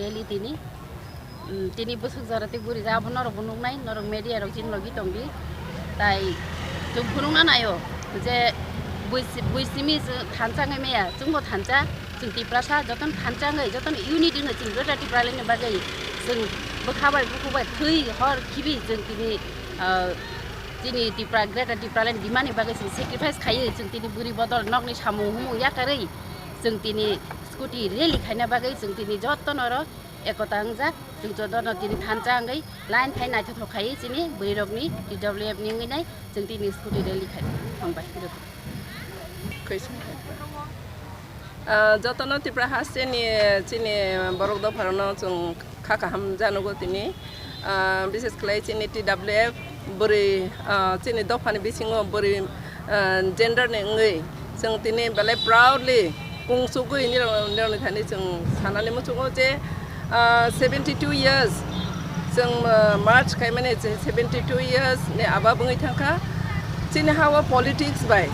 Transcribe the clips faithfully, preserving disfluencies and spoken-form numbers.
Daily tini, mm, tini bwswk jora tei buri ja abo norok bo nuknai, norok media rok chini logi tongdi. Tai chwng phunukna naio je bui si-, bui simi chwng thansa wngwi maya, chwngbo thansa, chwng Tiprasa, jotono thansa wngwi, jotono unit wngwi chwng Greater Tipraland ni bagwi chwng bwkha bai bukhuk bai thwi hor khibi chwng tini, ah, chini Tipra, Greater Tipraland demand ni bagwi chwng sacrifice khaiwi chwng tini buri bodol nokni samung humung yakarwi chwng tini scooty rally khaina bagwi chwng tini jotono oro ekota wngjak, chwng jotono tini thansa wngwi line khai naithothok khai chini bwrwirokni T W F ni wngwi nai chwng tini scooty rally khai thangbai. Ah, jotono Tipra hasteni chini borok dopharokno chwng kha kaham janugo tini. Ah, bishes khlai chini T W F bwrwi, ah, chini dophani bisingo bwrwi, ah, gender ni wngwi chwng tini belai proudly kungsugwi nirok, nirokni thani chwng sanani muchungo je, ah, seventy two years chwng, ah, march khaimani je seventy two years ni aba wngwi thangkha. Chini ha-o politics bai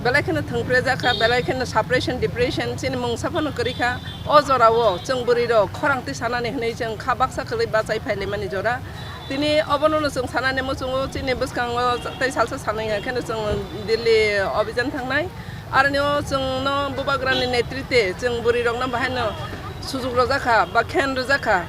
belai kheno thwngpre jakha, belai kheno suppression, depression chini mungsa phano kwrwi kha. O jorao chwng bwrwirok khorang twi sanani hwnwi chwng kha baksa kwlwi bachai phailaimani jora. Tini obonono chwng sanani muchungo chini bwskango tei salsa sanwi hwnkheno chwng Delhi obijan thangnai. Aroni o chwngno bubagrani netrite chwng bwrwirokno bahaino sujuk rwjakha ba khen rwjakha.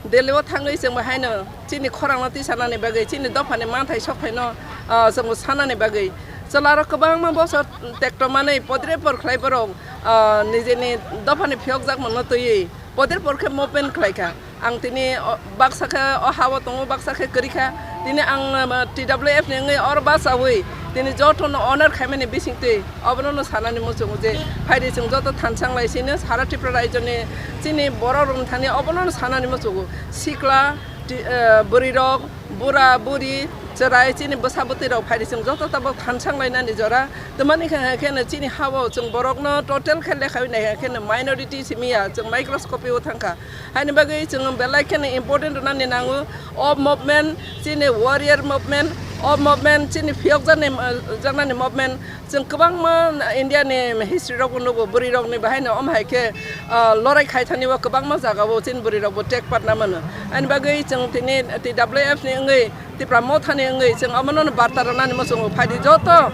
Delhi o thangwi chwng bahaino chini khorangno tisanani bagwi, chini dophani manthai sokphaino, ah, chwngbo sanani bagwi. Chwlarok kwbangma bosor tektomani podre por khlai borok, ah, nijeni dophani phiyokjakmano twiwi podre por khe movement khlaikha. Ang tini o, baksa khe o ha-o tongo, baksa khe kwrwi kha. Tini ang, ah, T W F ni wngwi oro bachawi tini jotono honor khaimani bisingtwi obono no sanani muchungo je phaidi chwng joto thansa wnglaisino sara Tripura rajyoni chini borok rok thani obono no sanani muchungo. Sikla, ti-, eh, bwrwirok, bura, buri, chwrai, chini bwsa bwtwirok phaidi chwng joto tabok thansa wnglainani jora. Tamani khe, khe no chini ha-o chwng borokno total khe lekhawi nai khe no minority simi ya, chwng microscopy o thangkha. Haini bagwi chwng belai kheno important rwnani nango. O movement, chini warrior movement, o movement, chini phiyokjakni, eh, jaknani movement, chwng kwbangma India ni history rok bo nugo, bwrwi rok ni bahai no omo hai khe, ah, lorai khai thani o kwbangma jaga o chini bwrwi rok bo take part na mano. Ani bagwi chwng tini T W F ni wngwi Tipra Motha ni wngwi chwng omo no barta rwnani muchungo phaidi joto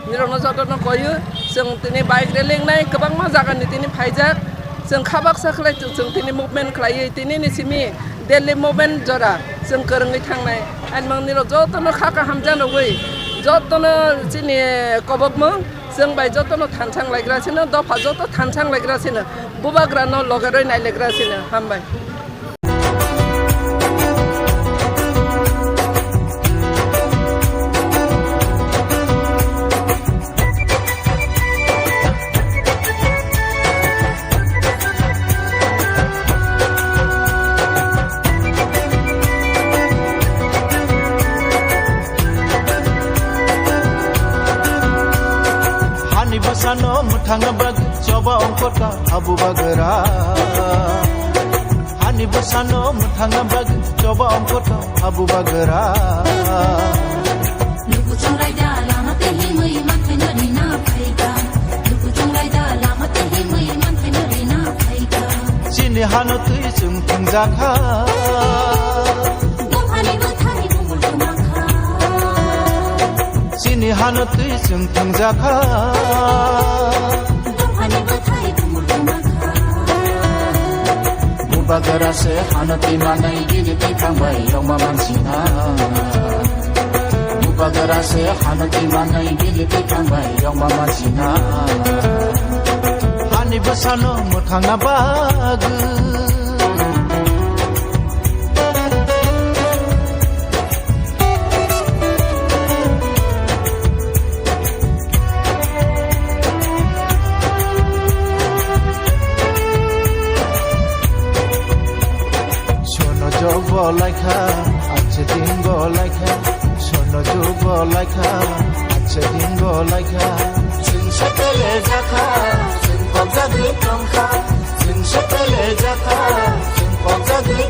nirok no joto no koiyo chwng tini bike rally wngnai kwbangma jaga ni tini phaijak chwng kha baksa khlai chwng tini movement khlaiwi tini ni simi Delhi movement jora chwng kwrwngwi thangnai. Ani mang nirok joto no kha kaham janogwi joto no chini kobokmung chwng bai joto no thansang laikra sino dopha joto thansang laikra sino bubagra no logeroi nailegra sino hambai. Hani bwsano mwthangna bagwi choba ongkhorkha abu bagra. Hani bwsano mwthangna bagwi choba ongkhorkha abu bagra. Luku chongraida lama tei himwi manthai no rina phaikha. Luku chongraida lama tei himwi manthai no rina phaikha. Chini hano twi chwng thwngjakha. Dophani bwthai bumul kwmakha. Chini hano twi chwng thwngjakha. Dophani bwthai bumul kwmakha. Bubagra se hano twi manai bini twi thangbai yongma mansina. Bubagra se hano twi manai bini twi thangbai yongma mansina. Hani bwsano mwthangna bagwi. Sono jogo laikha, ache dingo laikha. Sono jogo laikha, ache dingo laikha. Chwng sepele jakha, chwng kok jagwi tongkha. Chwng sepele jakha, chwng kok jagwi